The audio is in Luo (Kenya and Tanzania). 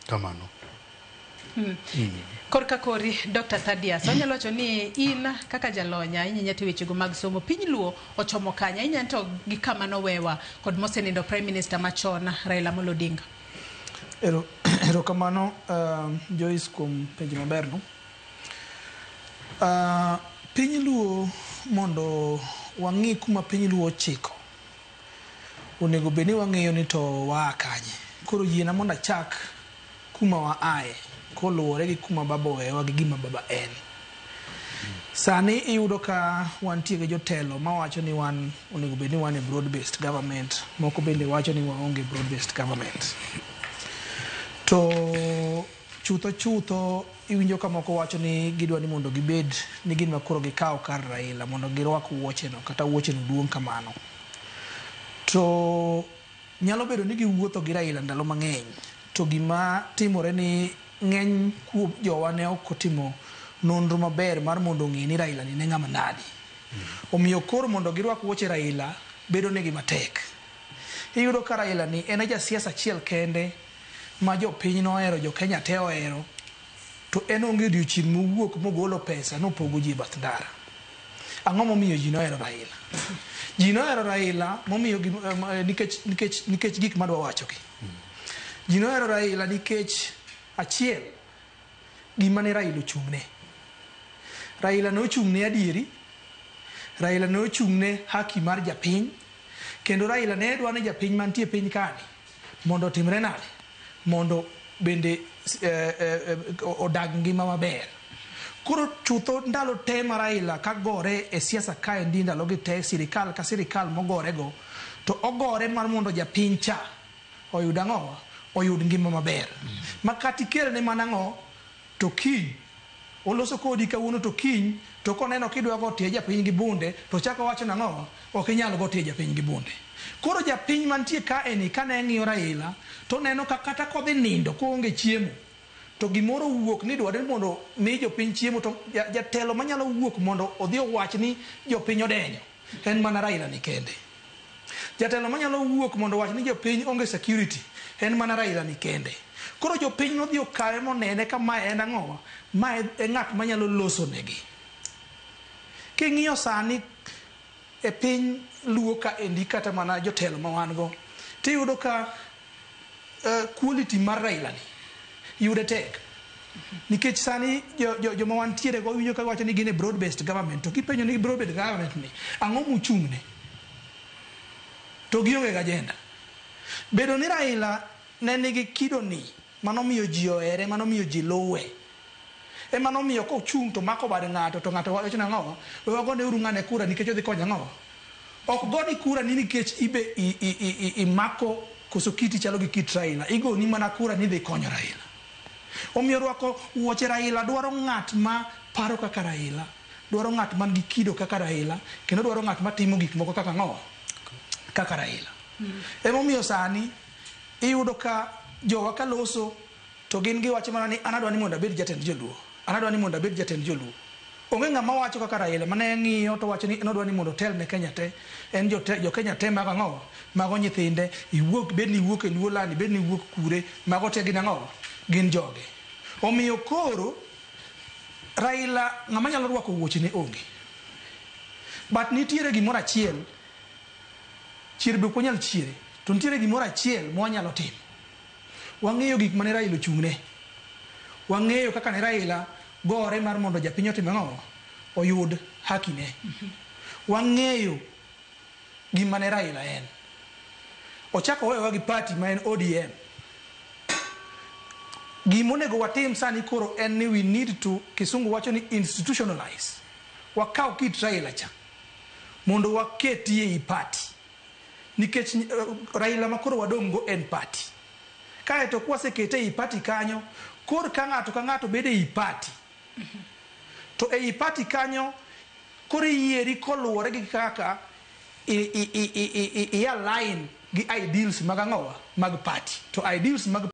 Kamano. Korka kori, Dr. Thadius, wanyalo wacho ni in kaka jalony ahinya to wechego mag somo, piny Luo ochomo kanye ahinya to gi kama nowewa kod mosenindo Prime Minister machon Raila Amolo Odinga. Erokamano Joyce kuom penjo maber no. Piny Luo, mondo wang'i kuma piny Luo ochiko, onego bed ni wang'iyo ni to waa kanye. Koro yiena mondo achak kuma wa aye koluwore gi kuma baba owewa gi gima baba en. Sani iyudo ka wantie gi jotelo mawacho ni wan onego bed ni wan e broad based government, moko bende wacho ni waonge broad based government. To chutho chutho iwinjo ka moko wacho ni gidwa ni mondo gibed ni gin ma koro gikaw kar Raila mondo girwak wuoche no, kata wuoche no duong' kamano. To nyalo bedo ni giwuotho gi Raila ndalo mang'eny, to gima timore ni ng'eny kuom jowa ne ok otimo nonro maber mar mondo ong'e ni Raila ni ne ng'ama nadi. Omiyo koro mondo girwak wuoche Raila bedo negi matek. Iyudo ka Raila ni en e jasiasa achiel kende ma jopiny nohero, jo Kenya te ohero, to en onge odiochieng' mowuok mogolo pesa nopogo ji e bath ndara. Ang'o momiyo ji nohero Raila? Ji nohero Raila momiyo nikech gik madwa wachogi. Ji nohero Raila nikech achiel, gima ne Raila ochung'ne. Raila ne ochung' ne adieri, Raila ne ochung' ne haki mar japiny, kendo Raila ne dwa ni japiny mantie piny kani mondo otimre nade? Mondo bende odag ngima maber. Koro chutho ndalo te ma Raila ka gore e siasa kaendi ndalo gi te, sirikal ka sirikal mogorego, to ogore mar mondo japiny cha oyud ang'o? Oyud ngima maber. Ma kata ikelne mana ang'o, to kiny oloso kodi kawuono, to kiny to koneno kidwa go tie japiny gi bunde, to chako wacho nang'o? Ok inyal go tie japiny gi bunde. Koro japiny mantie kaeni kane ng'iyo Raila, to neno ka kata kodhi nindo koonge chiemo, to gimoro owuok ni dware mondo mi jopiny chiemo, to jatelo manyalo wuok mondo odhi owach ni jopiny odenyo en mana Raila ni kende. Jatelo manyalo wuok mondo owach ni jopiny onge security en mana Raila ni kende. Koro jopiny nodhi okawe monene ka mae en ang'o? Mae e ng'at manyalo loso negi. King'iyo sani e piny Luo ka endi, kata mana jotelo ma wan go, tiyudo ka quality mar Raila ni yude tek. Nikech sani joma wantiere go winjo ka wacho ni gin e broad based government, to kipenjo ni broad based government ni ang'o mochung'ne, to gionge gi agenda. Bedo ni Raila ne nigi kido ni manomiyo ji ohere, manomiyo ji luwe, ema nomiyo kochung' to mako bad ng'ato, to ng'ato wacho nang'o? We wagone uru ng'ane kura nikech odhi konyo ang'o? Ok goni kura ni nikech ibe imako koso kiti chalo gi kit Raila. Igoni mana kura ni dhi konyo Raila. Omiyo rwako wuoche Raila dwaro ng'at ma paro kaka Raila, dwaro ng'at man gi kido kaka Raila, kendo dwaro ng'at ma timo gik moko kaka ang'o? Kaka Raila. Emomiyo sani iyudo ka jowa ka loso to gin giwacho mana ni an adwa ni mondo abed jatend joluo, an adwa ni mondo abed jatend joluo. Onge ng'ama wacho kaka Raila mane ng'iyo to wacho ni en odwa ni mondo otel ne Kenya te, en jo Kenya te mago ang'o? Mago nyithinde, iwuok, bed ni iwuok e Luo land, bed ni iwuok kure, mago te gin ang'o? Gin joge. Omiyo koro Raila ng'ama nyalo rwako wuochene onge. But nitiere gimoro achiel, chier be ok wanyal chiere, to nitiere gimoro achiel ma wanyalo timo. Wang'eyo gik mane Raila ochung'ne. Wang'eyo kaka ne Raila gore mar mondo japiny otim ang'o? Oyud haki ne. Wang'eyo gima ne Raila en. Ochako owewa gi party ma en ODM. Gima onego watim sani koro en ni we need to, kisungu wacho ni institutionalize. Wakaw kit Raila cha mondo waketie ei party. Nikech Raila ma koro wadong' go en party. Kaeto kwasekete ei party kanyo, kor ka ng'ato ka ng'ato bedo ei party, to ei party kanyo koro iyieri koluwore gi kaka i align gi ideals mag ang'owa? Mag party. To ideals mag